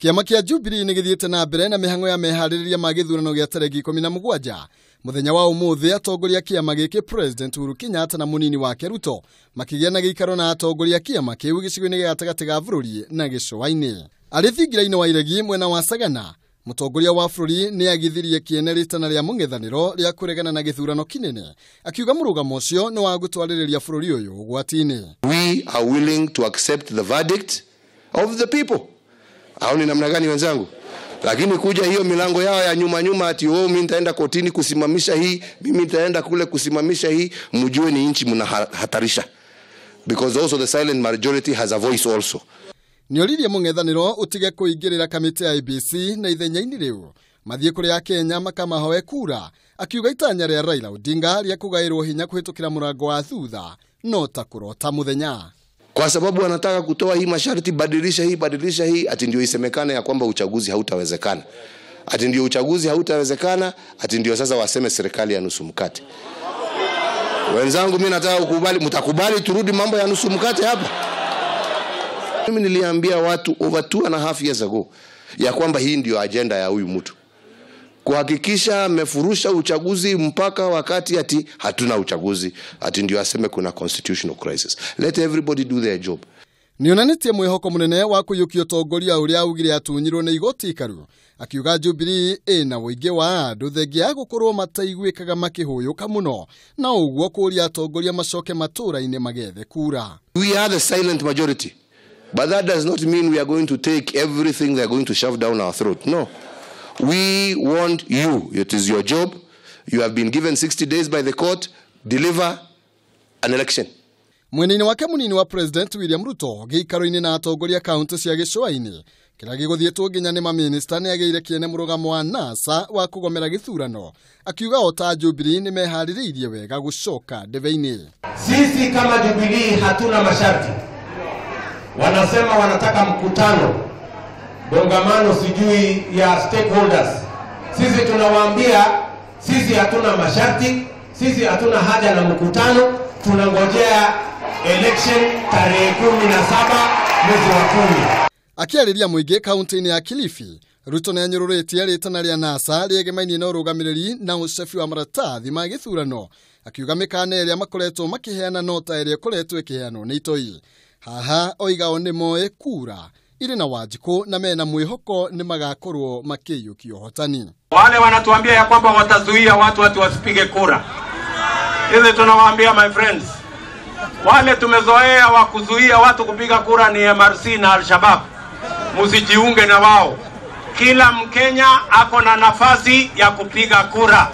Kĩama kĩa Jubilee nĩ gĩthiĩte na mbere na mĩhang'o ya meharĩrĩria ma gĩthurano gĩa tarĩki 17. Mũthenya wa ũmũthĩ atongoria kĩama gĩkĩ President Uhuru Kenyatta na mũnini wake Ruto makĩgĩa na gĩikaro na atongoria kĩama kĩu gĩcigo-inĩ gĩa gatagatĩ ga bũrũri na gĩcũa-inĩ. Arĩ thingira-inĩ wa Iregi mwena wa Sagana, mũtongoria wa bũrũri nĩ agithirie kĩene rĩtana rĩa mũng'ethanĩro rĩa kũregana na gĩthurano kĩnene, akiuga mũrũgamo ũcio nĩ wa gũtwarĩrĩria bũrũri ũyũ ũgwati-inĩ. We are willing to accept the verdict of the people. Au ni namna gani wenzangu? Lakini kuja hiyo milango yao ya nyuma nyuma ati oh, mimi nitaenda kotini kusimamisha hii, mimi nitaenda kule kusimamisha hii, mjue ni nchi mnahatarisha. Because also the silent majority has a voice also. Nĩoririe mũng'ethanĩro ũtige kũingĩrĩra kamĩtĩ ya IEBC na ithenya-inĩ rĩu mathiĩ kũrĩ Akenya makamahoe kura, akiuga itanya rĩa Raila Odinga rĩa kũgaĩrwo hinya kũhĩtũkĩra mũrango wa thutha no ta kũrota mũthenya. Kwa sababu wanataka kutoa hii masharti, badilisha hii, badilisha hii, ati ndio isemekane ya kwamba uchaguzi hautawezekana. Ati ndio uchaguzi hautawezekana, ati ndio sasa waseme serikali ya nusu mkate. Wenzangu, mimi nataka kukubali, mtakubali turudi mambo ya nusu mkate hapa? Mimi niliambia watu over 2.5 years ago ya kwamba hii ndio agenda ya huyu mtu, kuhakikisha amefurusha uchaguzi mpaka wakati ati hatuna uchaguzi, ati ndio aseme kuna constitutional crisis. Let everybody do their job. Nĩonanĩtie mwĩhoko mũnene wa kũiyũkia ũtongoria ũrĩa augire atunyirwo nĩ igoti ikaru, akiuga Jubilee ĩna ũingĩ wa andũ thengia ya gũkorwo mataiguĩkaga makĩhũyũka mũno, na ũguo kũũria atongoria macoke matũũra-inĩ magethe kura. We are the silent majority. But that does not mean we are going to take everything they are going to shove down our throat. No. We want you. It is your job. You have been given 60 days by the court. Deliver an election. Mwena-inĩ wake mũnini wa President William Ruto gĩikaro-inĩ na atongoria kaunti cia gĩcũa-inĩ kĩrĩa gĩgũthiĩtwo nginya nĩ mamĩnĩsta nĩ agĩire kĩene mũrũgamo wa NASA wa kũgomera gĩthurano, akiuga o ta Jubilee nĩ meharĩrĩirie wega gũcoka ndebe-inĩ. Sisi kama Jubilee hatuna masharti. Wanasema wanataka mkutano, kongamano sijui ya stakeholders. Sisi tunawaambia sisi hatuna masharti, sisi hatuna haja na mkutano, tunangojea election tarehe 17 mwezi wa 10. Akĩarĩria mũingĩ kaunti-inĩ ya Kilifi, Ruto nĩ anyũrũrĩtie rĩtana rĩa NASA rĩegemainie na ũrũgamĩrĩri na ũcabi wa maratathi ma gĩthurano, akiuga mĩkana ĩrĩa makoretwo makĩheana no ta ĩrĩa ĩkoretwo ĩkĩheanwo nĩ itoi. Haha oiga o nĩ moĩ kura irĩ na Wanjikũ na mena mwĩhoko nĩ magakorwo makĩiyũkia ũhotani. Wale wanatuambia ya kwamba watazuia watu watu wasipige kura, hizi tunawaambia my friends, wale tumezoea wa kuzuia watu kupiga kura ni MRC na Al-Shabaab, msijiunge na wao. Kila Mkenya ako na nafasi ya kupiga kura.